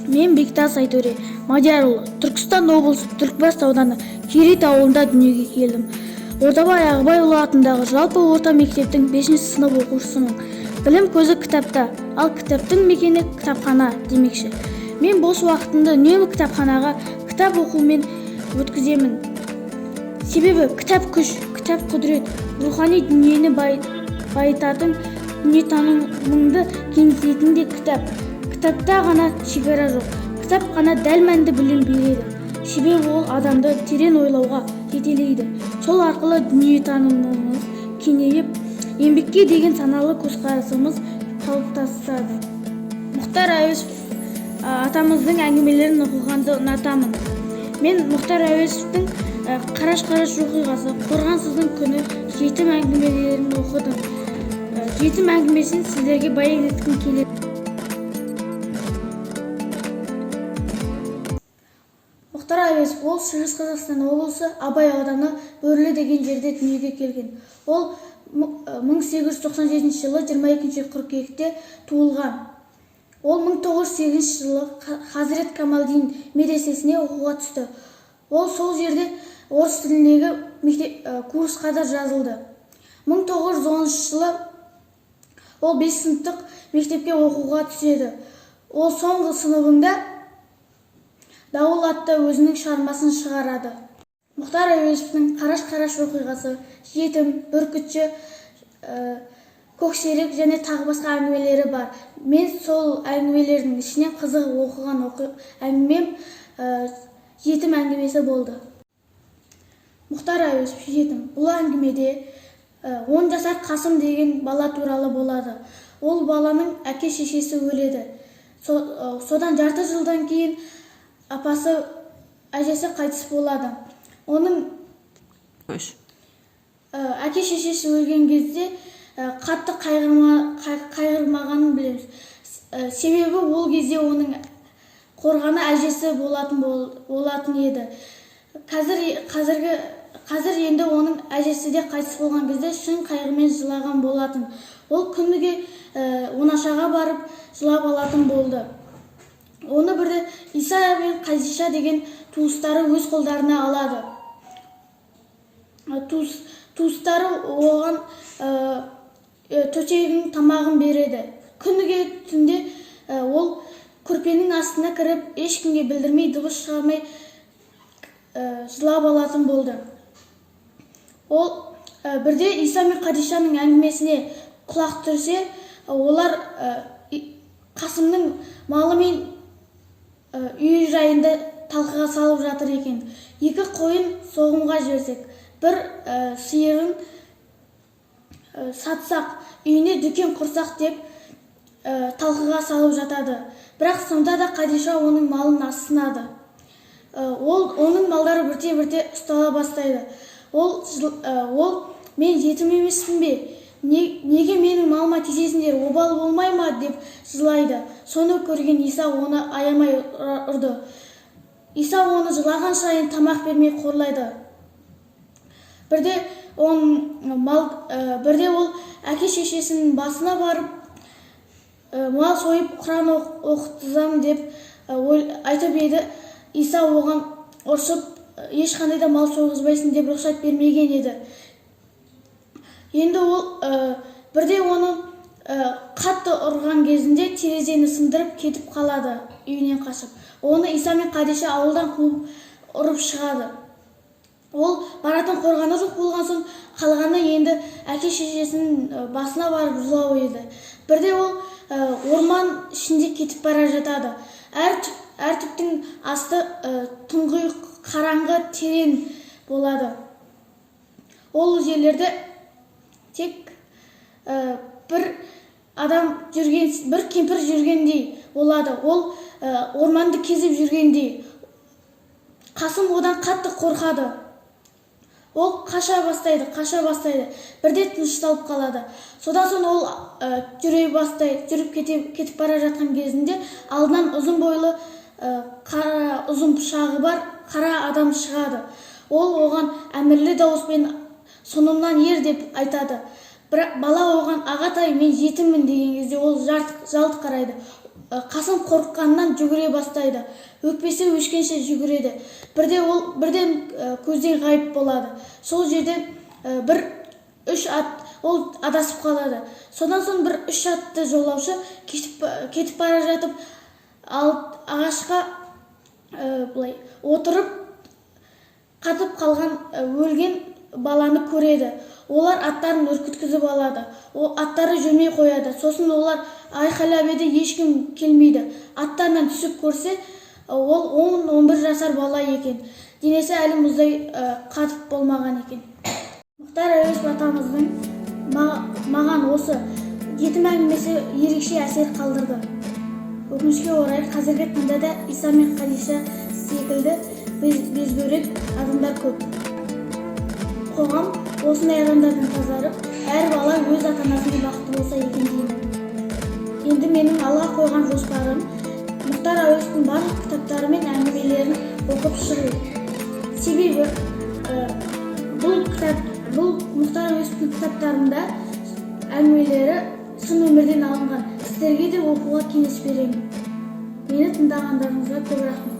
Мен Бектас Айтөре Мадиярұлы, Түркістан облысы, Түлкібас ауданы, Керейт ауылында дүниеге келдім. Ордабай Ағыбайұлы атындағы жалпы орта мектептің 5 сынып оқушысымын. Білім көзі кітапта, ал кітаптың мекені кітапхана демекші. Мен бос уақытымды үнемі кітапханаға кітап оқумен өткіземін. Себебі кітап күш, кітап құдірет, рухани дүниені байытатын, дүниетанымыңды кеңейтетін де кітап. Кітапта ғана шекара жоқ. Кітап қана дәл мәнді білім береді. Себебі ол адамды терең ойлауға жетелейді. Сол арқылы дүниетанымымыз кеңейіп, еңбекке деген саналы көзқарасымыз қалыптасады. Мұхтар Әуезов атамыздың әңгімелерін оқығанды ұнатамын. Мен Мұхтар Әуезовтің «Қараш-қараш оқиғасы», «Қорғансыздың күні», «Жетім» әңгімелерін оқыдым. «Жетім» әңгімесін сіздерге баян еткім келеді. Мұхтар Әуезов ол Шығыс Қазақстан облысы, Абай ауданы, Бөрлі деген жерде дүниеге келген. Ол 1897 жылы 22 қыркүйекте туылған. Ол 1908 жылы Хазірет Камалдин медресесіне оқуға түсті. Ол сол жерде орыс тіліндегі мектеп курсқа да жазылды. 1910 жылы ол 5 сыныптық мектепке оқуға түседі. Ол соңғы сыныбында «Дауыл» атты өзінің шығармасын шығарады. Мұхтар Әуезовтің «Қараш-қараш оқиғасы», «Жетім», «Бүркітші», «Көксерек» және тағы басқа әңгімелері бар. Мен сол әңгімелердің ішінен қызығып оқыған әңгімем «Жетім» әңгімесі болды. Мұхтар Әуезов, «Жетім». Бұл әңгімеде 10 жасар Қасым деген бала туралы болады. Ол баланың әке шешесі өледі. Содан жарты жылдан кейін апасы, әжесі қайтыс болады. Оның әке шешесі өлген кезде қатты қайғырмағанын білеміз. Себебі ол кезде оның қорғаны әжесі болатын еді. Қазір енді оның әжесі де қайтыс болған кезде шын қайғымен жылаған болатын. Ол күніге оңашаға барып жылап алатын болды. Оны бірде Иса мен Қазиша деген туыстары өз қолдарына алады. Туыстары оған төсегінің тамағын береді. Күніге түнде ол көрпенің астына кіріп, ешкімге білдірмей, дыбыс шығармай жылап алатын болды. Ол бірде Иса мен Қадишаның әңгімесіне құлақ түрсе, олар Қасымның малы мен үй жайында талқыға салып жатыр екен. Екі қойын соғымға жіберсек, бір сиырын сатсақ, үйіне дүкен құрсақ деп талқыға салып жатады. Бірақ сонда да Қадиша оның малын азсынады. Ол оның малдары бірте-бірте ұстала бастайды. Ол «Мен жетім емеспін бе? Неге менің малыма тиісесіңдер? Обал болмай ма?» деп жылайды. Соны көрген Иса оны аямай ұрды. Иса оны жылаған сайын тамақ бермей қорлайды. Бірде он мал бірде ол әке шешесінің басына барып, мал сойып, құран оқытызам деп айтып еді, Иса оған ұрсып, ешқандай да мал сойғызбайсың деп рұқсат бермеген еді. Енді ол бірде оны қатты ұрған кезінде терезені сындырып кетіп қалады үйінен қашып. Оны Иса мен Қадиша ауылдан қуып, ұрып шығады. Ол баратын қорғаны жоқ болған соң, қалғаны енді әке шешесінің басына барып жылау еді. Бірде ол орман ішінде кетіп бара жатады. Әр түптің асты тұңғиық, қараңғы, терең болады. Ол жерлерде тек бір адам жүрген, бір кемпір жүргендей болады. Ол орманды кезіп жүргендей. Қасым одан қатты қорқады. Ол қаша бастайды, қаша бастайды, бірде тынышталып қалады. Содан соң ол жүре бастайды. Жүріп кетіп бара жатқан кезінде алдынан ұзын бойлы, қара ұзын пышағы бар қара адам шығады. Ол оған әмірлі дауыспен «Соңымнан ер» деп айтады. Бірақ бала оған «Ағатай, мен жетіммін» деген кезде, ол жалт қарайды. Қасым қорыққанынан жүгіре бастайды. Өкпесі өшкенше жүгіреді. Бірде ол бірден көзден ғайып болады. Сол жерде бір үш ат, ол адасып қалады. Содан соң бір үш атты жолаушы кетіп бара жатып, ал ағашқа былай отырып қатып қалған, өлген баланы көреді. Олар аттарын үркіткізіп алады. О, аттары жүрмей қояды. Сосын олар айқайлап еді, ешкім келмейді. Аттарынан түсіп көрсе, ол 10-11 жасар бала екен. Денесі әлі мұздай қатып болмаған екен. Мұхтар Әуезов атамыздың маған осы жетім әңгімесі ерекше әсер қалдырды. Өкінішке орай, қазіргі таңда да Иса мен Қадиша секілді безбөрек адамдар көп. Қоғам осындай адамдардан тазарып, әр бала өз ата анасымен бақытты болса екен деймін. Енді менің алға қойған жоспарым — Мұхтар Әуезовтің барлық кітаптары мен әңгімелерін оқып шығу. Себебі бұл кітап, бұл Мұхтар Әуезовтің кітаптарында әңгімелері шын өмірден алынған. Сіздерге де оқуға кеңес беремін. Мені тыңдағандарыңызға көп рахмет.